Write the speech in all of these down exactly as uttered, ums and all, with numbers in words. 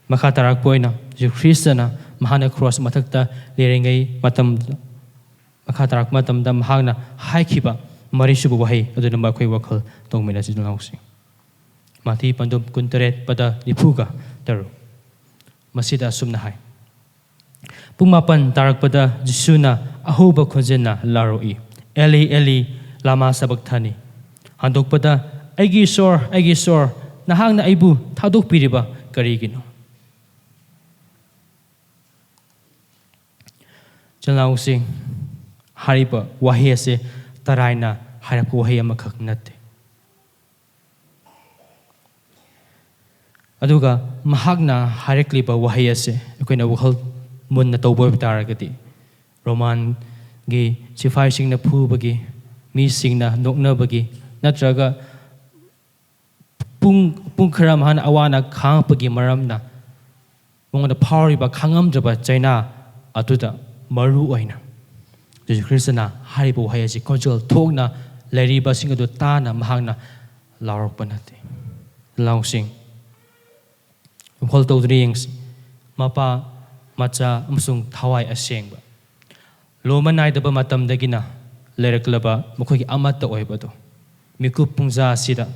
ꯃꯈꯥ ꯇꯥꯔꯛꯄ ꯑꯣꯏꯅ ꯖꯤꯁꯨ ꯈ꯭ꯔꯤꯁꯇꯅ ꯃꯍꯥꯛꯅ ꯀ꯭ꯔꯣꯁ ꯃꯊꯛꯇ ꯂꯩꯔꯤꯉꯩ ꯃꯇꯝꯗ, ꯃꯈꯥ ꯇꯥꯔꯛꯄ ꯃꯇꯝꯗ ꯃꯍꯥꯛꯅ ꯍꯥꯏꯈꯤꯕ ꯃꯔꯤꯁꯨꯕ ꯋꯥꯍꯩ ꯑꯗꯨꯅ ꯑꯩꯈꯣꯏ ꯋꯥꯈꯜ ꯇꯧꯃꯤꯟꯅꯁꯤ ꯏꯆꯤꯜ ꯏꯅꯥꯎꯁꯤꯡ꯫ ꯃꯥꯊꯤ ꯄꯟꯗꯨꯝ ꯀꯨꯟꯇꯔꯦꯠ ꯄꯗ ꯅꯤꯐꯨꯒ ꯇꯔꯨꯛ꯫ ꯃꯁꯤꯗ ꯑꯁꯨꯝꯅ ꯍꯥꯏ, ꯄꯨꯡ ꯃꯥꯄꯟ ꯇꯥꯔꯛꯄꯗ ꯖꯤꯁꯨꯅ ꯑꯍꯧꯕ ꯈꯣꯟꯖꯦꯜꯅ ꯂꯥꯎꯔꯛꯏ, "ꯑꯦꯂꯤ, ꯑꯦꯂꯤ, ꯂꯥꯃꯥ ꯁꯕꯛꯊꯅꯤ?" ꯍꯟꯗꯣꯛꯄꯗ, "ꯑꯩꯒꯤ ꯏꯁꯣꯔ, ꯑꯩꯒꯤ ꯏꯁꯣꯔ, ꯅꯍꯥꯛꯅ ꯑꯩꯕꯨ ꯊꯥꯗꯣꯛꯄꯤꯔꯤꯕ ꯀꯔꯤꯒꯤꯅꯣ?" ꯏꯆꯤꯜ ꯏꯅꯥꯎꯁꯤꯡ, ꯍꯥꯏꯔꯤꯕ ꯋꯥꯍꯩ ꯑꯁꯦ ꯇꯔꯥꯏꯅ ꯍꯥꯏꯔꯛꯄ ꯋꯥꯍꯩ ꯑꯃꯈꯛ ꯅꯠꯇꯦ꯫ ꯑꯗꯨꯒ ꯃꯍꯥꯛꯅ ꯍꯥꯏꯔꯛꯂꯤꯕ ꯋꯥꯍꯩ ꯑꯁꯦ ꯑꯩꯈꯣꯏꯅ ꯋꯥꯈꯜ ꯃꯨꯟꯅ ꯇꯧꯕ ꯑꯣꯏꯕ ꯇꯥꯔꯒꯗꯤ, ꯔꯣꯃꯥꯟꯒꯤ ꯁꯤꯐꯥꯏꯁꯤꯡꯅ ꯐꯨꯕꯒꯤ, ꯃꯤꯁꯤꯡꯅ ꯅꯣꯛꯅꯕꯒꯤ, ꯅꯠꯇ꯭ꯔꯒ ꯄꯨꯡ, ꯄꯨꯡ ꯈꯔ ꯃꯍꯥꯛꯅ ꯑꯋꯥꯅ ꯈꯥꯡꯉꯛꯄꯒꯤ ꯃꯔꯝꯅ ꯃꯉꯣꯟꯗ ꯐꯥꯎꯔꯤꯕ ꯈꯥꯡꯉꯝꯗ꯭ꯔꯕ ꯆꯩꯅꯥ ꯑꯗꯨꯗ ꯃꯔꯨ ꯑꯣꯏꯅ ꯖꯤꯁꯨ ꯈ꯭ꯔꯤꯁꯇꯅ ꯍꯥꯏꯔꯤꯕ ꯋꯥꯍꯩ ꯑꯁꯤ ꯈꯣꯟꯖꯦꯜ ꯊꯣꯛꯅ ꯂꯩꯔꯤꯕꯁꯤꯡ ꯑꯗꯨ ꯇꯥꯅ ꯃꯍꯥꯛꯅ ꯂꯥꯎꯔꯛꯄ ꯅꯠꯇꯦ꯫ ꯂꯥꯎꯁꯤꯡ ꯋꯥꯈꯜ ꯇꯧꯗꯨꯅ ꯌꯦꯡꯁꯤ꯫ ꯃꯄꯥ, ꯃꯆꯥ ꯑꯃꯁꯨꯡ ꯊꯋꯥꯏ ꯑꯁꯦꯡꯕ, ꯂꯣꯝꯕ ꯅꯥꯏꯗꯕ ꯃꯇꯝꯗꯒꯤꯅ ꯂꯩꯔꯛꯂꯕ ꯃꯈꯣꯏꯒꯤ ꯑꯃꯠꯇ ꯑꯣꯏꯕꯗꯨ, ꯃꯤꯀꯨꯞ ꯄꯨꯡꯖꯥ ꯑꯁꯤꯗ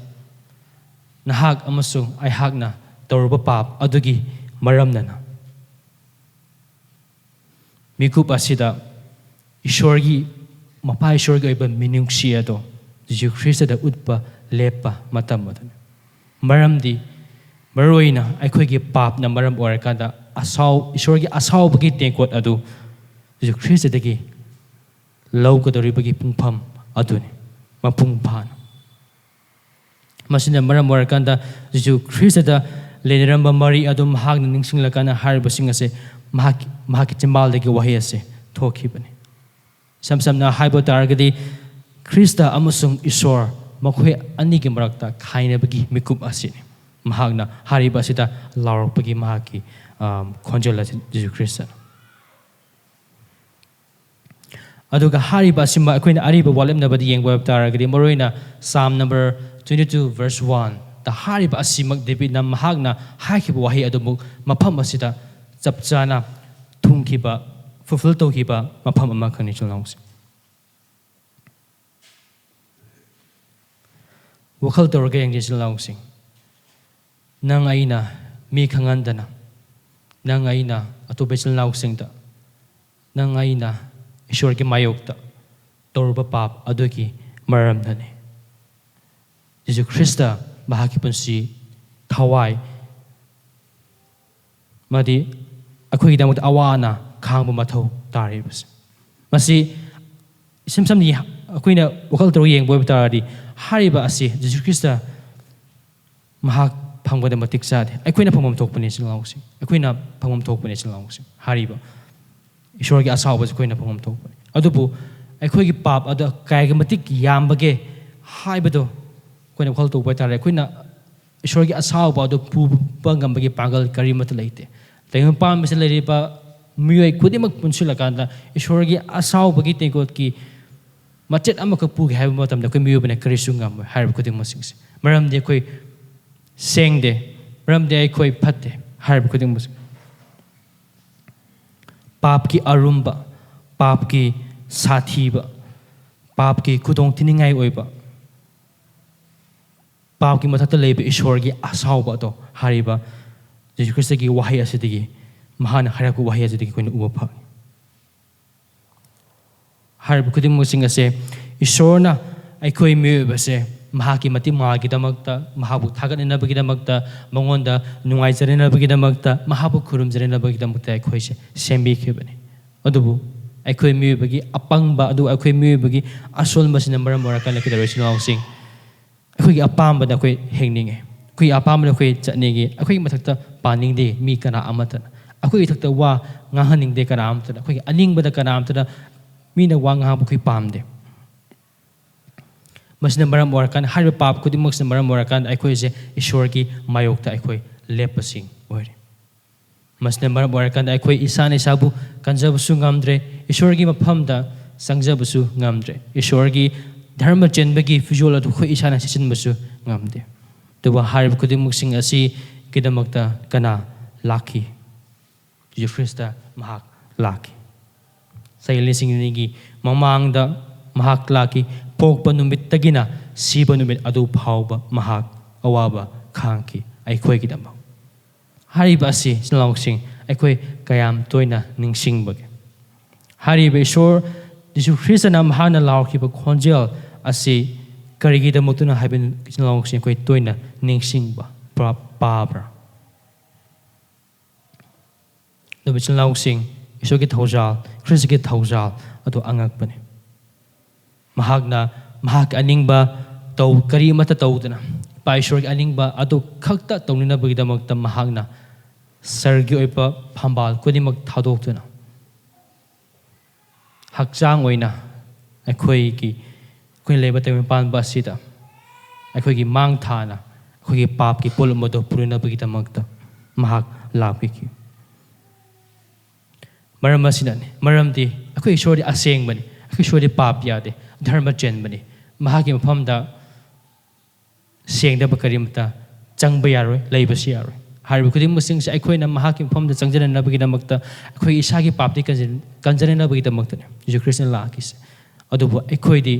ꯅꯍꯥꯛ ꯑꯃꯁꯨꯡ ꯑꯩꯍꯥꯛꯅ ꯇꯧꯔꯨꯕ ꯄꯥꯞ ꯑꯗꯨꯒꯤ ꯃꯔꯝꯅꯅ ꯃꯤꯀꯨꯞ ꯑꯁꯤꯗ ꯏꯁꯣꯔꯒꯤ, ꯃꯄꯥ ꯏꯁꯣꯔꯒꯤ ꯑꯣꯏꯕ ꯃꯤꯅꯨꯡꯁꯤ ꯑꯗꯣ ꯖꯤꯁꯨ ꯈ꯭ꯔꯤꯁꯇꯗ ꯎꯠꯄ ꯂꯦꯞꯄ ꯃꯇꯝ ꯑꯗꯨꯅꯤ꯫ ꯃꯔꯝꯗꯤ ꯃꯔꯨꯑꯣꯏꯅ ꯑꯩꯈꯣꯏꯒꯤ ꯄꯥꯞꯅ ꯃꯔꯝ ꯑꯣꯏꯔꯀꯥꯟꯗ ꯑꯁꯥꯎ-, ꯏꯁꯣꯔꯒꯤ ꯑꯁꯥꯎꯕꯒꯤ ꯇꯦꯡꯀꯣꯠ ꯑꯗꯨ ꯖꯤꯁꯨ ꯈ꯭ꯔꯤꯁꯇꯗꯒꯤ ꯂꯧꯒꯗꯧꯔꯤꯕꯒꯤ ꯄꯨꯡꯐꯝ ꯑꯗꯨꯅꯤ, ꯃꯄꯨꯡ ꯐꯥꯅ꯫ ꯃꯁꯤꯅ ꯃꯔꯝ ꯑꯣꯏꯔꯀꯥꯟꯗ ꯖꯤꯁꯨ ꯈ꯭ꯔꯤꯁꯇꯗ ꯂꯩꯅꯔꯝꯕ ꯃꯔꯤ ꯑꯗꯨ ꯃꯍꯥꯛꯅ ꯅꯤꯡꯁꯤꯡꯂꯀꯥꯟꯗ ꯍꯥꯏꯔꯤꯕꯁꯤꯡ ꯑꯁꯦ ꯃꯍꯥꯛꯀꯤ, ꯃꯍꯥꯛꯀꯤ ꯆꯤꯝꯕꯥꯜꯗꯒꯤ ꯋꯥꯍꯩ ꯑꯁꯦ ꯊꯣꯛꯈꯤꯕꯅꯤ꯫ ꯏꯁꯝ ꯁꯝꯅ ꯍꯥꯏꯕ ꯇꯥꯔꯒꯗꯤ, ꯈ꯭ꯔꯤꯁꯇ ꯑꯃꯁꯨꯡ ꯏꯁꯣꯔ ꯃꯈꯣꯏ ꯑꯅꯤꯒꯤ ꯃꯔꯛꯇ ꯈꯥꯏꯅꯕꯒꯤ ꯃꯤꯀꯨꯞ ꯑꯁꯤꯅꯤ꯫ ꯃꯍꯥꯛꯅ ꯍꯥꯏꯔꯤꯕ ꯑꯁꯤꯗ ꯂꯥꯎꯔꯛꯄꯒꯤ ꯃꯍꯥꯛꯀꯤ, ꯑ, ꯈꯣꯟꯖꯦꯜ ꯑꯁꯤ ꯖꯤꯁꯨ ꯈ꯭ꯔꯤꯁꯇꯅ꯫ ꯑꯗꯨꯒ ꯍꯥꯏꯔꯤꯕ ꯑꯁꯤꯃ ꯑꯩꯈꯣꯏꯅ ꯑꯔꯤꯕ ꯋꯥꯂꯦꯞꯅꯕꯗ ꯌꯦꯡꯕ ꯍꯥꯏꯕ ꯇꯥꯔꯒꯗꯤ, ꯃꯔꯨꯑꯣꯏꯅ Psalm number twenty two verse one, ꯍꯥꯏꯔꯤꯕ ꯑꯁꯤꯃꯛ ꯗꯦꯕꯤꯠꯅ ꯃꯍꯥꯛꯅ ꯍꯥꯏꯈꯤꯕ ꯋꯥꯍꯩ ꯑꯗꯨꯃꯛ ꯃꯐꯝ ꯑꯁꯤꯗ ꯆꯞ ꯆꯥꯅ ꯊꯨꯡꯈꯤꯕ, ꯐꯨꯜꯐꯤꯜ ꯇꯧꯈꯤꯕ ꯃꯐꯝ ꯑꯃꯈꯛꯅꯤ, ꯏꯆꯤꯜ ꯏꯅꯥꯎꯁꯤꯡ꯫ ꯋꯥꯈꯜ ꯇꯧꯔꯒ ꯌꯦꯡꯁꯤ, ꯏꯆꯤꯜ ꯏꯅꯥꯎꯁꯤꯡ꯫ ꯅꯪ ꯑꯩꯅ ꯃꯤ ꯈꯪꯍꯟꯗꯅ, ꯅꯪ ꯑꯩꯅ ꯑꯇꯣꯞꯄ ꯏꯆꯤꯜ ꯏꯅꯥꯎꯁꯤꯡꯗ, ꯅꯪ ꯑꯩꯅ ꯏꯁꯣꯔꯒꯤ ꯃꯥꯌꯣꯛꯇ ꯇꯧꯔꯨꯕ ꯄꯥꯞ ꯑꯗꯨꯒꯤ ꯃꯔꯝꯅꯅꯤ꯫ ꯖꯤꯁꯨ ꯈ꯭ꯔꯤꯁꯇ ꯃꯍꯥꯛꯀꯤ ꯄꯨꯟꯁꯤ, ꯊꯋꯥꯏ, ꯑꯃꯗꯤ ꯑꯩꯈꯣꯏꯒꯤꯗꯃꯛꯇ ꯑꯋꯥ ꯑꯅꯥ ꯈꯥꯡꯕ ꯃꯊꯧ ꯇꯥꯔꯤꯕꯁꯦ꯫ ꯃꯁꯤ ꯏꯁꯝ ꯁꯝꯅ ꯑꯩꯈꯣꯏꯅ ꯋꯥꯈꯜ ꯇꯧꯔꯒ ꯌꯦꯡꯕ ꯑꯣꯏꯕ ꯇꯥꯔꯗꯤ, ꯍꯥꯏꯔꯤꯕ ꯑꯁꯤ ꯖꯤꯁꯨ ꯈ꯭ꯔꯤꯁꯇ ꯃꯍꯥꯛ ꯐꯪꯕꯗ ꯃꯇꯤꯛ ꯆꯥꯗꯦ꯫ ꯑꯩꯈꯣꯏꯅ ꯐꯪꯐꯝ ꯊꯣꯛꯄꯅꯤ, ꯏꯆꯤꯜ ꯏꯅꯥꯎꯁꯤꯡ꯫ ꯑꯩꯈꯣꯏꯅ ꯐꯪꯐꯝ ꯊꯣꯛꯄꯅꯤ, ꯏꯆꯤꯜ ꯏꯅꯥꯎꯁꯤꯡ꯫ ꯍꯥꯏꯔꯤꯕ ꯏꯁꯣꯔꯒꯤ ꯑꯁꯥꯎꯕꯁꯦ ꯑꯩꯈꯣꯏꯅ ꯐꯪꯐꯝ ꯊꯣꯛꯄꯅꯤ꯫ ꯑꯗꯨꯕꯨ ꯑꯩꯈꯣꯏꯒꯤ ꯄꯥꯞ ꯑꯗꯨ ꯀꯌꯥꯒꯤ ꯃꯇꯤꯛ ꯌꯥꯝꯕꯒꯦ ꯍꯥꯏꯕꯗꯣ ꯑꯩꯈꯣꯏꯅ ꯋꯥꯈꯜ ꯇꯧꯕ ꯍꯥꯏꯇꯥꯔꯦ꯫ ꯑꯩꯈꯣꯏꯅ ꯏꯁꯣꯔꯒꯤ ꯑꯁꯥꯎꯕ ꯑꯗꯨ ꯄꯨꯕ ꯉꯝꯕꯒꯤ ꯄꯥꯡꯒꯜ ꯀꯔꯤꯃꯠꯇ ꯂꯩꯇꯦ꯫ ꯇꯥꯏꯕꯪ ꯄꯥꯟꯕꯁꯤꯗ ꯂꯩꯔꯤꯕ ꯃꯤꯑꯣꯏ ꯈꯨꯗꯤꯡꯃꯛ ꯄꯨꯟꯁꯤꯜꯂꯀꯥꯟꯗ ꯏꯁꯣꯔꯒꯤ ꯑꯁꯥꯎꯕꯒꯤ ꯇꯦꯡꯀꯣꯠꯀꯤ ꯃꯆꯦꯠ ꯑꯃꯈꯛ ꯄꯨꯒꯦ ꯍꯥꯏꯕ ꯃꯇꯝꯗ ꯑꯩꯈꯣꯏ ꯃꯤꯑꯣꯏꯕꯅ ꯀꯔꯤꯁꯨ ꯉꯝꯃꯣꯏ ꯍꯥꯏꯔꯤꯕ ꯈꯨꯗꯤꯡꯃꯛꯁꯤꯡꯁꯦ꯫ ꯃꯔꯝꯗꯤ ꯑꯩꯈꯣꯏ ꯁꯦꯡꯗꯦ, ꯃꯔꯝꯗꯤ ꯑꯩꯈꯣꯏ ꯐꯠꯇꯦ ꯍꯥꯏꯔꯤꯕ ꯈꯨꯗꯤꯡꯃꯛꯁꯦ꯫ ꯄꯥꯞꯀꯤ ꯑꯔꯨꯝꯕ, ꯄꯥꯞꯀꯤ ꯁꯥꯊꯤꯕ, ꯄꯥꯞꯀꯤ ꯈꯨꯗꯣꯡ ꯊꯤꯅꯤꯡꯉꯥꯏ ꯑꯣꯏꯕ, ꯄꯥꯞꯀꯤ ꯃꯊꯛꯇ ꯂꯩꯕ ꯏꯁꯣꯔꯒꯤ ꯑꯁꯥꯎꯕ ꯑꯗꯣ ꯍꯥꯏꯔꯤꯕ ꯖꯤꯁꯨ ꯈ꯭ꯔꯤꯁꯇꯒꯤ ꯋꯥꯍꯩ ꯑꯁꯤꯗꯒꯤ, ꯃꯍꯥꯛꯅ ꯍꯥꯏꯔꯛꯄ ꯋꯥꯍꯩ ꯑꯁꯤꯗꯒꯤ ꯑꯩꯈꯣꯏꯅ ꯎꯕ ꯐꯪꯏ꯫ ꯍꯥꯏꯔꯤꯕ ꯈꯨꯗꯤꯡꯃꯛꯁꯤꯡ ꯑꯁꯦ ꯏꯁꯣꯔꯅ ꯑꯩꯈꯣꯏ ꯃꯤꯑꯣꯏꯕꯁꯦ ꯃꯍꯥꯛꯀꯤ ꯃꯇꯤꯛ ꯃꯉꯥꯒꯤꯗꯃꯛꯇ, ꯃꯍꯥꯛꯄꯨ ꯊꯥꯒꯠꯅꯅꯕꯒꯤꯗꯃꯛꯇ, ꯃꯉꯣꯟꯗ ꯅꯨꯡꯉꯥꯏꯖꯅꯅꯕꯒꯤꯗꯃꯛꯇ, ꯃꯍꯥꯛꯄꯨ ꯈꯨꯔꯨꯝꯖꯅꯅꯕꯒꯤꯗꯃꯛꯇ ꯑꯩꯈꯣꯏꯁꯦ ꯁꯦꯝꯕꯤꯈꯤꯕꯅꯤ꯫ ꯑꯗꯨꯕꯨ ꯑꯩꯈꯣꯏ ꯃꯤꯑꯣꯏꯕꯒꯤ ꯑꯄꯪꯕ, ꯑꯗꯨꯒ ꯑꯩꯈꯣꯏ ꯃꯤꯑꯣꯏꯕꯒꯤ ꯑꯁꯣꯟꯕꯁꯤꯅ ꯃꯔꯝ ꯑꯣꯏꯔꯀꯥꯟꯗ ꯀꯩꯗꯧꯔꯦ, ꯏꯆꯤꯜ ꯏꯅꯥꯎꯁꯤꯡ? ꯑꯩꯈꯣꯏꯒꯤ ꯑꯄꯥꯝꯕꯗ ꯑꯩꯈꯣꯏ ꯍꯤꯡꯅꯤꯡꯉꯦ, ꯑꯩꯈꯣꯏꯒꯤ ꯑꯄꯥꯝꯕꯗ ꯑꯩꯈꯣꯏ ꯆꯠꯅꯤꯡꯉꯦ, ꯑꯩꯈꯣꯏꯒꯤ ꯃꯊꯛꯇ ꯄꯥꯅꯤꯡꯗꯦ ꯃꯤ ꯀꯅꯥ ꯑꯃꯠꯇꯅ, ꯑꯩꯈꯣꯏꯒꯤ ꯏꯊꯛꯇ ꯋꯥ ꯉꯥꯡꯍꯟꯅꯤꯡꯗꯦ ꯀꯅꯥ ꯑꯃꯠꯇꯅ, ꯑꯩꯈꯣꯏꯒꯤ ꯑꯅꯤꯡꯕꯗ ꯀꯅꯥ ꯑꯃꯠꯇꯅ ꯃꯤꯅ ꯋꯥ ꯉꯥꯡꯕ ꯑꯩꯈꯣꯏ ꯄꯥꯝꯗꯦ꯫ ꯃꯁꯤꯅ ꯃꯔꯝ ꯑꯣꯏꯔꯀꯥꯟꯗ, ꯍꯥꯏꯔꯤꯕ ꯄꯥꯞ ꯈꯨꯗꯤꯡꯃꯛꯁꯤꯅ ꯃꯔꯝ ꯑꯣꯏꯔꯀꯥꯟꯗ ꯑꯩꯈꯣꯏꯁꯦ ꯏꯁꯣꯔꯒꯤ ꯃꯥꯌꯣꯛꯇ ꯑꯩꯈꯣꯏ ꯂꯦꯞꯄꯁꯤꯡ ꯑꯣꯏꯔꯦ꯫ ꯃꯁꯤꯅ ꯃꯔꯝ ꯑꯣꯏꯔꯀꯥꯟꯗ ꯑꯩꯈꯣꯏ ꯏꯁꯥꯅ ꯏꯁꯥꯕꯨ ꯀꯟꯖꯕꯁꯨ ꯉꯝꯗ꯭ꯔꯦ, ꯏꯁꯣꯔꯒꯤ ꯃꯐꯝꯗ ꯆꯪꯖꯕꯁꯨ ꯉꯝꯗ꯭ꯔꯦ, ꯏꯁꯣꯔꯒꯤ ꯙꯔꯃ ꯆꯦꯟꯕꯒꯤ ꯐꯤꯖꯣꯜ ꯑꯗꯨ ꯑꯩꯈꯣꯏ ꯏꯁꯥꯅ ꯁꯦꯠꯆꯤꯟꯕꯁꯨ ꯉꯝꯗꯦ꯫ ꯑꯗꯨꯒ ꯍꯥꯏꯔꯤꯕ ꯈꯨꯗꯤꯡꯃꯛꯁꯤꯡ ꯑꯁꯤꯒꯤꯗꯃꯛꯇ ꯀꯅꯥ ꯂꯥꯛꯈꯤ? ꯖꯤꯁꯨ ꯈ꯭ꯔꯤꯁꯇ ꯃꯍꯥꯛ ꯂꯥꯛꯈꯤ꯫ ꯆꯍꯤ ꯂꯤꯁꯤꯡ ꯑꯅꯤꯒꯤ ꯃꯃꯥꯡꯗ ꯃꯍꯥꯛ ꯂꯥꯛꯈꯤ꯫ ꯄꯣꯛꯄ ꯅꯨꯃꯤꯠꯇꯒꯤꯅ ꯁꯤꯕ ꯅꯨꯃꯤꯠ ꯑꯗꯨ ꯐꯥꯎꯕ ꯃꯍꯥꯛ ꯑꯋꯥꯕ ꯈꯥꯡꯈꯤ ꯑꯩꯈꯣꯏꯒꯤꯗꯃꯛ꯫ ꯍꯥꯏꯔꯤꯕ ꯑꯁꯤ, ꯏꯆꯤꯟ ꯏꯅꯥꯎꯁꯤꯡ, ꯑꯩꯈꯣꯏ ꯀꯌꯥꯝ ꯇꯣꯏꯅ ꯅꯤꯡꯁꯤꯡꯕꯒꯦ? ꯍꯥꯏꯔꯤꯕ ꯏꯁꯣꯔ ꯖꯤꯁꯨ ꯈ꯭ꯔꯤꯁꯇꯅ ꯃꯍꯥꯛꯅ ꯂꯥꯎꯈꯤꯕ ꯈꯣꯟꯖꯦꯜ ꯑꯁꯤ ꯀꯔꯤꯒꯤꯗꯃꯛꯇꯅꯣ ꯍꯥꯏꯕ, ꯏꯆꯤꯟ ꯏꯅꯥꯎꯁꯤꯡ, ꯑꯩꯈꯣꯏ ꯇꯣꯏꯅ ꯅꯤꯡꯁꯤꯡꯕ ꯄꯥ-, ꯄꯥꯕ꯭ꯔꯥ? ꯑꯗꯨꯕꯨ ꯏꯆꯤꯟ ꯏꯅꯥꯎꯁꯤꯡ, ꯏꯁꯣꯔꯒꯤ ꯊꯧꯖꯥꯜ, ꯈ꯭ꯔꯤꯁꯇꯒꯤ ꯊꯧꯖꯥꯜ ꯑꯗꯨ ꯑꯉꯛꯄꯅꯤ꯫ ꯃꯍꯥꯛꯅ ꯃꯍꯥꯛꯀꯤ ꯑꯅꯤꯡꯕ ꯇꯧ-, ꯀꯔꯤ ꯑꯃꯠꯇ ꯇꯧꯗꯅ, ꯏꯄꯥ ꯏꯁꯣꯔꯒꯤ ꯑꯅꯤꯡꯕ ꯑꯗꯨ ꯈꯛꯇ ꯇꯧꯅꯅꯕꯒꯤꯗꯃꯛꯇ ꯃꯍꯥꯛꯅ ꯁꯔꯒꯤ ꯑꯣꯏꯕ ꯐꯝꯕꯥꯜ ꯈꯨꯗꯤꯡꯃꯛ ꯊꯥꯗꯣꯛꯇꯨꯅ, ꯍꯛꯆꯥꯡ ꯑꯣꯏꯅ ꯑꯩꯈꯣꯏꯒꯤ, ꯑꯩꯈꯣꯏꯅ ꯂꯩꯕ ꯇꯥꯏꯕꯪ ꯄꯥꯟꯕ ꯑꯁꯤꯗ ꯑꯩꯈꯣꯏꯒꯤ ꯃꯥꯡ ꯊꯥꯅ ꯑꯩꯈꯣꯏꯒꯤ ꯄꯥꯞꯀꯤ ꯄꯣꯠꯂꯨꯝ ꯑꯗꯨ ꯄꯨꯅꯅꯕꯒꯤꯗꯃꯛꯇ ꯃꯍꯥꯛ ꯂꯥꯛꯄꯤꯈꯤ꯫ ꯃꯔꯝ ꯑꯁꯤꯅꯅꯤ, ꯃꯔꯝꯗꯤ ꯑꯩꯈꯣꯏ ꯏꯁꯣꯔꯗꯤ ꯑꯁꯦꯡꯕꯅꯤ, ꯑꯩꯈꯣꯏ ꯏꯁꯣꯔꯗꯤ ꯄꯥꯞ ꯌꯥꯗꯦ, ꯙꯔꯃ ꯆꯦꯟꯕꯅꯤ꯫ ꯃꯍꯥꯛꯀꯤ ꯃꯐꯝꯗ ꯁꯦꯡꯗꯕ ꯀꯔꯤꯃꯇ ꯆꯪꯕ ꯌꯥꯔꯣꯏ, ꯂꯩꯕꯁꯨ ꯌꯥꯔꯣꯏ꯫ ꯍꯥꯏꯔꯤꯕ ꯈꯨꯗꯤꯡꯃꯛꯁꯤꯡꯁꯦ ꯑꯩꯈꯣꯏꯅ ꯃꯍꯥꯛꯀꯤ ꯃꯐꯝꯗ ꯆꯪꯖꯅꯅꯕꯒꯤꯗꯃꯛꯇ, ꯑꯩꯈꯣꯏ ꯏꯁꯥꯒꯤ ꯄꯥꯞꯇꯤ ꯀꯟꯖ-, ꯀꯟꯖꯅꯅꯕꯒꯤꯗꯃꯛꯇꯅꯤ ꯖꯤꯁꯨ ꯈ꯭ꯔꯤꯁꯇꯅ ꯂꯥꯛꯈꯤꯁꯦ꯫ ꯑꯗꯨꯕꯨ ꯑꯩꯈꯣꯏꯗꯤ,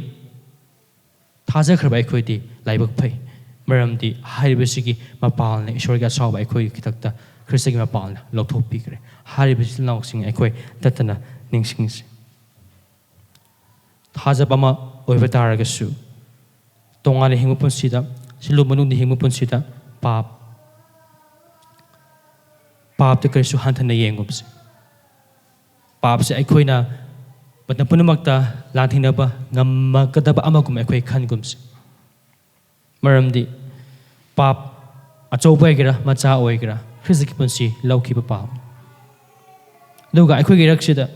ꯊꯥꯖꯈ꯭ꯔꯕ ꯑꯩꯈꯣꯏꯗꯤ ꯂꯥꯏꯕꯛ ꯐꯩ, ꯃꯔꯝꯗꯤ ꯍꯥꯏꯔꯤꯕꯁꯤꯒꯤ ꯃꯄꯥꯜꯅ, ꯏꯁꯣꯔꯒꯤ ꯑꯁꯥꯎꯕ ꯑꯩꯈꯣꯏꯒꯤ ꯈꯨꯗꯛꯇ ꯈ꯭ꯔꯤꯁꯇꯒꯤ ꯃꯄꯥꯜꯅ ꯂꯧꯊꯣꯛꯄꯤꯈ꯭ꯔꯦ꯫ ꯍꯥꯏꯔꯤꯕ ꯏꯆꯤꯜ ꯏꯅꯥꯎꯁꯤꯡ ꯑꯩꯈꯣꯏ ꯇꯠꯇꯅ ꯅꯤꯡꯁꯤꯡꯁꯤ꯫ ꯊꯥꯖꯕ ꯑꯃ ꯑꯣꯏꯕ ꯇꯥꯔꯒꯁꯨ, ꯇꯣꯉꯥꯟꯅ ꯍꯤꯡꯕ ꯄꯨꯟꯁꯤꯗ, ꯁꯤꯂꯨ ꯃꯅꯨꯡꯗ ꯍꯤꯡꯕ ꯄꯨꯟꯁꯤꯗ ꯄꯥꯞ, ꯄꯥꯞꯇ ꯀꯔꯤꯁꯨ ꯍꯟꯊꯅ ꯌꯦꯡꯒꯨꯝꯁꯤ꯫ ꯄꯥꯞꯁꯦ ꯑꯩꯈꯣꯏꯅ ꯃꯇꯝ ꯄꯨꯝꯅꯃꯛꯇ ꯂꯥꯟꯊꯦꯡꯅꯕ ꯉꯝꯃꯛꯀꯗꯕ ꯑꯃꯒꯨꯝ ꯑꯩꯈꯣꯏ ꯈꯟꯒꯨꯝꯁꯤ꯫ ꯃꯔꯝꯗꯤ ꯄꯥꯞ ꯑꯆꯧꯕ ꯑꯣꯏꯒꯦꯔꯥ, ꯃꯆꯥ ꯑꯣꯏꯒꯦꯔꯥ, ꯈ꯭ꯔꯤꯁꯇꯒꯤ ꯄꯨꯟꯁꯤ ꯂꯧꯈꯤꯕ ꯄꯥꯞ꯫ ꯑꯗꯨꯒ ꯑꯩꯈꯣꯏꯒꯤ ꯏꯔꯛꯁꯤꯗ,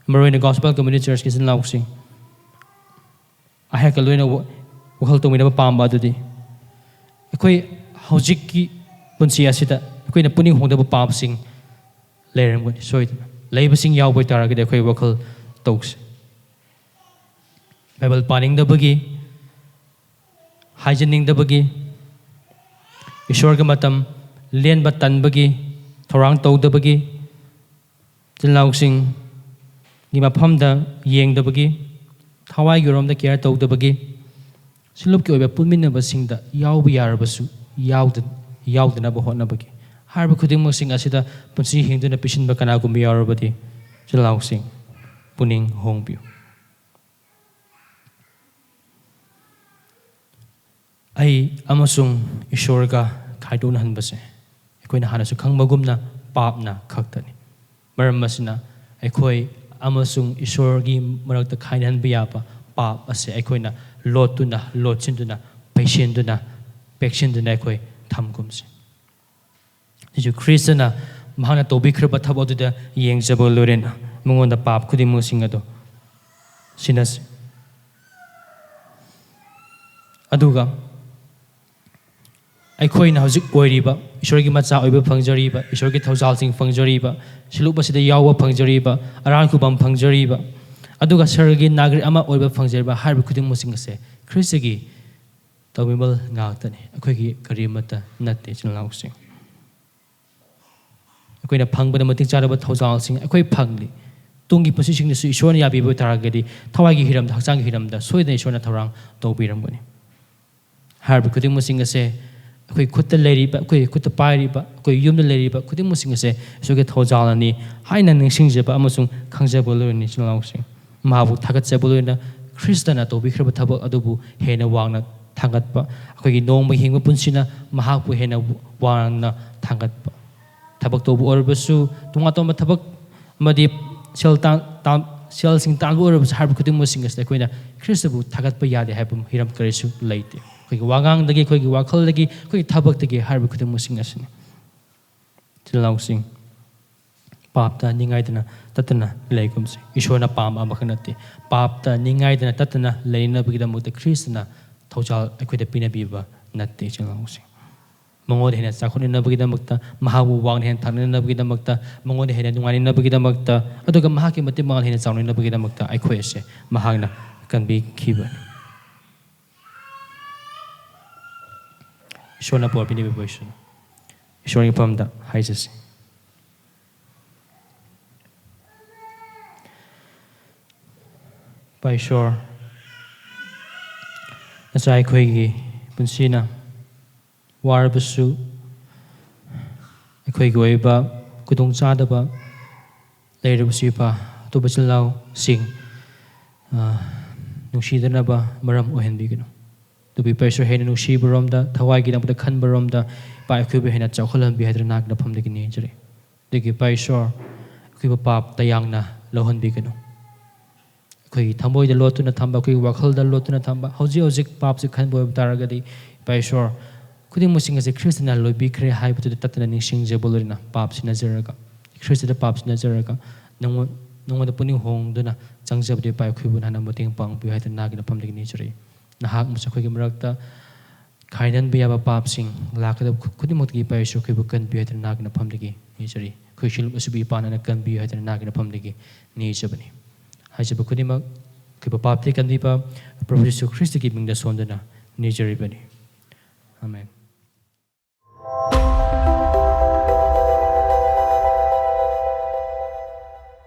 ꯃꯔꯨꯑꯣꯏꯅ Gospel Community Churchꯀꯤ ꯏꯆꯤꯟ ꯏꯅꯥꯎꯁꯤꯡ, ꯑꯩꯍꯥꯛꯀ ꯂꯣꯏꯅ ꯋꯥ-, ꯋꯥꯈꯜ ꯇꯧꯃꯤꯟꯅꯕ ꯄꯥꯝꯕ ꯑꯗꯨꯗꯤ, ꯑꯩꯈꯣꯏ ꯍꯧꯖꯤꯛꯀꯤ ꯄꯨꯟꯁꯤ ꯑꯁꯤꯗ ꯑꯩꯈꯣꯏꯅ ꯄꯨꯛꯅꯤꯡ ꯍꯣꯡꯗꯕ ꯄꯥꯞꯁꯤꯡ ꯂꯩꯔꯝꯒꯅꯤ ꯁꯣꯏꯗꯅ꯫ ꯂꯩꯕꯁꯤꯡ ꯌꯥꯎꯕ ꯑꯣꯏꯇꯥꯔꯒꯗꯤ ꯑꯩꯈꯣꯏ ꯋꯥꯈꯜ ꯇꯧꯁꯤ꯫ ꯕꯥꯏꯕꯜ ꯄꯥꯅꯤꯡꯗꯕꯒꯤ, ꯍꯥꯏꯖꯅꯤꯡꯗꯕꯒꯤ, ꯏꯁꯣꯔꯒꯤ ꯃꯇꯝ ꯂꯦꯟꯕ ꯇꯟꯕꯒꯤ, ꯊꯧꯔꯥꯡ ꯇꯧꯗꯕꯒꯤ, ꯏꯆꯤꯜ ꯏꯅꯥꯎꯁꯤꯡꯒꯤ ꯃꯐꯝꯗ ꯌꯦꯡꯗꯕꯒꯤ, ꯊꯋꯥꯏꯒꯤ ꯔꯣꯝꯗ ꯀꯦꯌꯔ ꯇꯧꯗꯕꯒꯤ, ꯁꯤꯂꯨꯞꯀꯤ ꯑꯣꯏꯕ ꯄꯨꯟꯃꯤꯟꯅꯕꯁꯤꯡꯗ ꯌꯥꯎꯕ ꯌꯥꯔꯕꯁꯨ ꯌꯥꯎꯗ-, ꯌꯥꯎꯗꯅꯕ ꯍꯣꯠꯅꯕꯒꯤ, ꯍꯥꯏꯔꯤꯕ ꯈꯨꯗꯤꯡꯃꯛꯁꯤꯡ ꯑꯁꯤꯗ ꯄꯨꯟꯁꯤ ꯍꯤꯡꯗꯨꯅ ꯄꯤꯁꯤꯟꯕ ꯀꯅꯥꯒꯨꯝꯕ ꯌꯥꯎꯔꯕꯗꯤ, ꯏꯆꯤꯜ ꯏꯅꯥꯎꯁꯤꯡ, ꯄꯨꯛꯅꯤꯡ ꯍꯣꯡꯕꯤꯌꯨ꯫ ꯑꯩ ꯑꯃꯁꯨꯡ ꯏꯁꯣꯔꯒ ꯈꯥꯏꯗꯣꯛꯅꯍꯟꯕꯁꯦ ꯑꯩꯈꯣꯏꯅ ꯍꯥꯟꯅꯁꯨ ꯈꯪꯕꯒꯨꯝꯅ ꯄꯥꯞꯅ ꯈꯛꯇꯅꯤ꯫ ꯃꯔꯝ ꯑꯁꯤꯅ ꯑꯩꯈꯣꯏ ꯑꯃꯁꯨꯡ ꯏꯁꯣꯔꯒꯤ ꯃꯔꯛꯇ ꯈꯥꯏꯅꯍꯟꯕ ꯌꯥꯕ ꯄꯥꯞ ꯑꯁꯦ ꯑꯩꯈꯣꯏꯅ ꯂꯣꯠꯇꯨꯅ, ꯂꯣꯠꯁꯤꯟꯗꯨꯅ, ꯄꯩꯁꯤꯟꯗꯨꯅ, ꯄꯦꯛꯁꯤꯟꯗꯨꯅ ꯑꯩꯈꯣꯏ ꯊꯝꯒꯨꯝꯁꯤ꯫ ꯖꯤꯁꯨ ꯈ꯭ꯔꯤꯁꯇꯅ ꯃꯍꯥꯛꯅ ꯇꯧꯕꯤꯈ꯭ꯔꯕ ꯊꯕꯛ ꯑꯗꯨꯗ ꯌꯦꯡꯖꯕ ꯂꯣꯏꯔꯦꯅ ꯃꯉꯣꯟꯗ ꯄꯥꯞ ꯈꯨꯗꯤꯡꯃꯛꯁꯤꯡ ꯑꯗꯨ ꯁꯤꯟꯅꯁꯤ꯫ ꯑꯗꯨꯒ ꯑꯩꯈꯣꯏꯅ ꯍꯧꯖꯤꯛ ꯑꯣꯏꯔꯤꯕ, ꯏꯁꯣꯔꯒꯤ ꯃꯆꯥ ꯑꯣꯏꯕ ꯐꯪꯖꯔꯤꯕ, ꯏꯁꯣꯔꯒꯤ ꯊꯧꯖꯥꯜꯁꯤꯡ ꯐꯪꯖꯔꯤꯕ, ꯁꯤꯂꯨꯞ ꯑꯁꯤꯗ ꯌꯥꯎꯕ ꯐꯪꯖꯔꯤꯕ, ꯑꯔꯥꯟ ꯈꯨꯕꯝ ꯐꯪꯖꯔꯤꯕ, ꯑꯗꯨꯒ ꯁꯔꯒꯤ ꯅꯥꯒꯔꯤꯛ ꯑꯃ ꯑꯣꯏꯕ ꯐꯪꯖꯔꯤꯕ ꯍꯥꯏꯔꯤꯕ ꯈꯨꯗꯤꯡꯃꯛꯁꯤꯡ ꯑꯁꯦ ꯈ꯭ꯔꯤꯁꯇꯒꯤ ꯇꯧꯕꯤꯃꯜ ꯉꯥꯛꯇꯅꯤ, ꯑꯩꯈꯣꯏꯒꯤ ꯀꯔꯤꯃꯠꯇ ꯅꯠꯇꯦ, ꯏꯆꯤꯜ ꯏꯅꯥꯎꯁꯤꯡ꯫ ꯑꯩꯈꯣꯏꯅ ꯐꯪꯕꯗ ꯃꯇꯤꯛ ꯆꯥꯔꯕ ꯊꯧꯖꯥꯜꯁꯤꯡ ꯑꯩꯈꯣꯏ ꯐꯪꯂꯤ꯫ ꯇꯨꯡꯒꯤ ꯄꯨꯟꯁꯤꯁꯤꯡꯗꯁꯨ ꯏꯁꯣꯔꯅ ꯌꯥꯕꯤꯕ ꯑꯣꯏ ꯇꯥꯔꯒꯗꯤ, ꯊꯋꯥꯏꯒꯤ ꯍꯤꯔꯝꯗ, ꯍꯛꯆꯥꯡꯒꯤ ꯍꯤꯔꯝꯗ ꯁꯣꯏꯗꯅ ꯏꯁꯣꯔꯅ ꯊꯧꯔꯥꯡ ꯇꯧꯕꯤꯔꯝꯒꯅꯤ꯫ ꯍꯥꯏꯔꯤꯕ ꯈꯨꯗꯤꯡꯃꯛꯁꯤꯡ ꯑꯁꯦ ꯑꯩꯈꯣꯏ ꯈꯨꯠꯇ ꯂꯩꯔꯤꯕ, ꯑꯩꯈꯣꯏ ꯈꯨꯠꯇ ꯄꯥꯏꯔꯤꯕ, ꯑꯩꯈꯣꯏ ꯌꯨꯝꯗ ꯂꯩꯔꯤꯕ ꯈꯨꯗꯤꯡꯃꯛꯁꯤꯡ ꯑꯁꯦ ꯏꯁꯣꯔꯒꯤ ꯊꯧꯖꯥꯜꯅꯅꯤ ꯍꯥꯏꯅ ꯅꯤꯡꯁꯤꯡꯖꯕ ꯑꯃꯁꯨꯡ ꯈꯪꯖꯕ ꯂꯣꯏꯅꯅꯤ, ꯏꯆꯤꯜ ꯏꯅꯥꯎꯁꯤꯡ꯫ ꯃꯍꯥꯛꯄꯨ ꯊꯥꯒꯠꯆꯕ ꯂꯣꯏꯅ ꯈ꯭ꯔꯤꯁꯇꯅ ꯇꯧꯕꯤꯈ꯭ꯔꯕ ꯊꯕꯛ ꯑꯗꯨꯕꯨ ꯍꯦꯟꯅ ꯋꯥꯡꯅ ꯊꯥꯡꯒꯠꯄ, ꯑꯩꯈꯣꯏꯒꯤ ꯅꯣꯡꯃ ꯍꯤꯡꯕ ꯄꯨꯟꯁꯤꯅ ꯃꯍꯥꯛꯄꯨ ꯍꯦꯟꯅ ꯋꯥꯡꯅ ꯊꯥꯡꯒꯠꯄ꯫ ꯊꯕꯛ ꯇꯧꯕ ꯑꯣꯏꯔꯕꯁꯨ, ꯇꯣꯉꯥꯟ ꯇꯣꯉꯥꯟꯕ ꯊꯕꯛ ꯑꯃꯗꯤ ꯁꯦꯜ ꯇꯥꯟ-, ꯇꯥꯟ-, ꯁꯦꯜꯁꯤꯡ ꯇꯥꯟꯕ ꯑꯣꯏꯔꯕꯁꯨ, ꯍꯥꯏꯔꯤꯕ ꯈꯨꯗꯤꯡꯃꯛꯁꯤꯡ ꯑꯁꯤꯗ ꯑꯩꯈꯣꯏꯅ ꯈ꯭ꯔꯤꯁꯇꯕꯨ ꯊꯥꯒꯠꯄ ꯌꯥꯗꯦ ꯍꯥꯏꯕ ꯍꯤꯔꯝ ꯀꯔꯤꯁꯨ ꯂꯩꯇꯦ꯫ ꯑꯩꯈꯣꯏꯒꯤ ꯋꯥꯉꯥꯡꯗꯒꯤ, ꯑꯩꯈꯣꯏꯒꯤ ꯋꯥꯈꯜꯗꯒꯤ, ꯑꯩꯈꯣꯏꯒꯤ ꯊꯕꯛꯇꯒꯤ ꯍꯥꯏꯔꯤꯕ ꯈꯨꯗꯤꯡꯃꯛꯁꯤꯡ ꯑꯁꯤꯅꯤ꯫ ꯏꯆꯤꯜ ꯏꯅꯥꯎꯁꯤꯡ, ꯄꯥꯞꯇ ꯅꯤꯡꯉꯥꯏꯗꯅ ꯇꯠꯇꯅ ꯂꯩꯒꯨꯝꯁꯤ꯫ ꯏꯁꯣꯔꯅ ꯄꯥꯝꯕ ꯑꯃꯈꯛ ꯅꯠꯇꯦ꯫ ꯄꯥꯞꯇ ꯅꯤꯡꯉꯥꯏꯗꯅ ꯇꯠꯇꯅ ꯂꯩꯅꯕꯒꯤꯗꯃꯛꯇ ꯈ꯭ꯔꯤꯁꯇꯅ ꯊꯧꯖꯥꯜ ꯑꯩꯈꯣꯏꯗ ꯄꯤꯅꯕꯤꯕ ꯅꯠꯇꯦ, ꯏꯆꯤꯜ ꯏꯅꯥꯎꯁꯤꯡ꯫ ꯃꯉꯣꯟꯗ ꯍꯦꯟꯅ ꯆꯥꯎꯈꯠꯅꯅꯕꯒꯤꯗꯃꯛꯇ, ꯃꯍꯥꯛꯄꯨ ꯋꯥꯡꯅ ꯍꯦꯟꯅ ꯊꯥꯡꯅꯅꯕꯒꯤꯗꯃꯛꯇ, ꯃꯉꯣꯟꯗ ꯍꯦꯟꯅ ꯅꯨꯡꯉꯥꯏꯅꯅꯕꯒꯤꯗꯃꯛꯇ, ꯑꯗꯨꯒ ꯃꯍꯥꯛꯀꯤ ꯃꯇꯤꯛ ꯃꯉꯥꯜ ꯍꯦꯟꯅ ꯆꯥꯎꯅꯅꯕꯒꯤꯗꯃꯛꯇ ꯑꯩꯈꯣꯏ ꯑꯁꯦ ꯃꯍꯥꯛꯅ ꯀꯟꯕꯤꯈꯤꯕꯅꯤ꯫ ꯏꯁꯣꯔꯅ ꯄꯣꯠ ꯄꯤꯅꯕꯤꯕ ꯑꯣꯏꯁꯅꯨ꯫ ꯏꯁꯣꯔꯒꯤ ꯃꯐꯝꯗ ꯍꯥꯏꯖꯁꯤ꯫ ꯏꯄꯥ ꯏꯁꯣꯔ, ꯅꯆꯥ ꯑꯩꯈꯣꯏꯒꯤ ꯄꯨꯟꯁꯤꯅ ꯋꯥꯔꯕꯁꯨ, ꯑꯩꯈꯣꯏꯒꯤ ꯑꯣꯏꯕ ꯈꯨꯗꯣꯡꯆꯥꯗꯕ ꯂꯩꯔꯕꯁꯨ, ꯏꯄꯥ, ꯑꯇꯣꯞꯄ ꯏꯆꯤꯜ ꯏꯅꯥꯎꯁꯤꯡ, ꯑ, ꯅꯨꯡꯁꯤꯗꯅꯕ ꯃꯔꯝ ꯑꯣꯏꯍꯟꯕꯤꯒꯅꯨ꯫ ꯑꯗꯨꯕꯨ ꯏꯄꯥ ꯏꯁꯣꯔ, ꯍꯦꯟꯅ ꯅꯨꯡꯁꯤꯕꯔꯣꯝꯗ, ꯊꯋꯥꯏꯒꯤꯗꯃꯛꯇ ꯈꯟꯕꯔꯣꯝꯗ, ꯏꯄꯥ, ꯑꯩꯈꯣꯏꯕꯨ ꯍꯦꯟꯅ ꯆꯥꯎꯈꯠꯍꯟꯕꯤꯌꯨ ꯍꯥꯏꯗꯨꯅ ꯅꯅꯥꯛ ꯅꯐꯝꯗꯒꯤ ꯅꯤꯖꯔꯤ꯫ ꯑꯗꯨꯒꯤ ꯏꯄꯥ ꯏꯁꯣꯔ, ꯑꯩꯈꯣꯏꯕꯨ ꯄꯥꯞꯇ ꯌꯥꯡꯅ ꯂꯧꯍꯟꯕꯤꯒꯅꯨ꯫ ꯑꯩꯈꯣꯏꯒꯤ ꯊꯃꯣꯏꯗ ꯂꯣꯠꯇꯨꯅ ꯊꯝꯕ, ꯑꯩꯈꯣꯏꯒꯤ ꯋꯥꯈꯜꯗ ꯂꯣꯠꯇꯨꯅ ꯊꯝꯕ, ꯍꯧꯖꯤꯛ ꯍꯧꯖꯤꯛ ꯄꯥꯞꯁꯤ ꯈꯟꯕ ꯑꯣꯏꯕ ꯇꯥꯔꯒꯗꯤ, ꯏꯄꯥ ꯏꯁꯣꯔ, ꯈꯨꯗꯤꯡꯃꯛꯁꯤꯡ ꯑꯁꯤ ꯈ꯭ꯔꯤꯁꯇꯅ ꯂꯣꯏꯕꯤꯈ꯭ꯔꯦ ꯍꯥꯏꯕꯗꯨꯗ ꯇꯠꯇꯅ ꯅꯤꯡꯁꯤꯡꯖꯕ ꯂꯣꯏꯅꯅ ꯄꯥꯞꯁꯤ ꯅꯖꯔꯒ, ꯈ꯭ꯔꯤꯁꯇꯗ ꯄꯥꯞꯁꯤ ꯅꯖꯔꯒ, ꯅꯉꯣꯟ-, ꯅꯉꯣꯟꯗ ꯄꯨꯛꯅꯤꯡ ꯍꯣꯡꯗꯨꯅ ꯆꯪꯖꯕꯗꯨ, ꯏꯄꯥ, ꯑꯩꯈꯣꯏꯕꯨ ꯅꯍꯥꯛꯅ ꯃꯇꯦꯡ ꯄꯥꯡꯕꯤꯌꯨ ꯍꯥꯏꯗꯨꯅ ꯅꯍꯥꯛꯀꯤ ꯅꯐꯝꯗꯒꯤ ꯅꯤꯖꯔꯤ꯫ ꯅꯍꯥꯛꯅꯁꯨ ꯑꯩꯈꯣꯏꯒꯤ ꯃꯔꯛꯇ ꯈꯥꯏꯅꯟꯕ ꯌꯥꯕ ꯄꯥꯞꯁꯤꯡ ꯂꯥꯛꯀꯗꯕ ꯈꯨ-, ꯈꯨꯗꯤꯡꯃꯛꯇꯒꯤ ꯏꯄꯥ ꯏꯁꯣꯔ ꯑꯩꯈꯣꯏꯕꯨ ꯀꯟꯕꯤꯌꯨ ꯍꯥꯏꯗꯨꯅ ꯅꯍꯥꯛꯀꯤ ꯅꯐꯝꯗꯒꯤ ꯅꯤꯖꯔꯤ꯫ ꯑꯩꯈꯣꯏ ꯁꯤꯡꯂꯨꯞ ꯑꯁꯤꯕꯨ ꯏꯄꯥ ꯅꯪꯅ ꯀꯟꯕꯤꯌꯨ ꯍꯥꯏꯗꯨꯅ ꯅꯍꯥꯛꯀꯤ ꯅꯐꯝꯗꯒꯤ ꯅꯤꯖꯕꯅꯤ꯫ ꯍꯥꯏꯖꯕ ꯈꯨꯗꯤꯡꯃꯛ ꯑꯩꯈꯣꯏꯕꯨ ꯄꯥꯞꯇꯒꯤ ꯀꯟꯕꯤꯕ ꯄ꯭ꯔꯚꯨ ꯖꯤꯁꯨ ꯈ꯭ꯔꯤꯁꯇꯒꯤ ꯃꯤꯡꯗ ꯁꯣꯟꯗꯨꯅ ꯅꯤꯖꯔꯤꯕꯅꯤ꯫ ꯑꯥꯃꯦꯟ꯫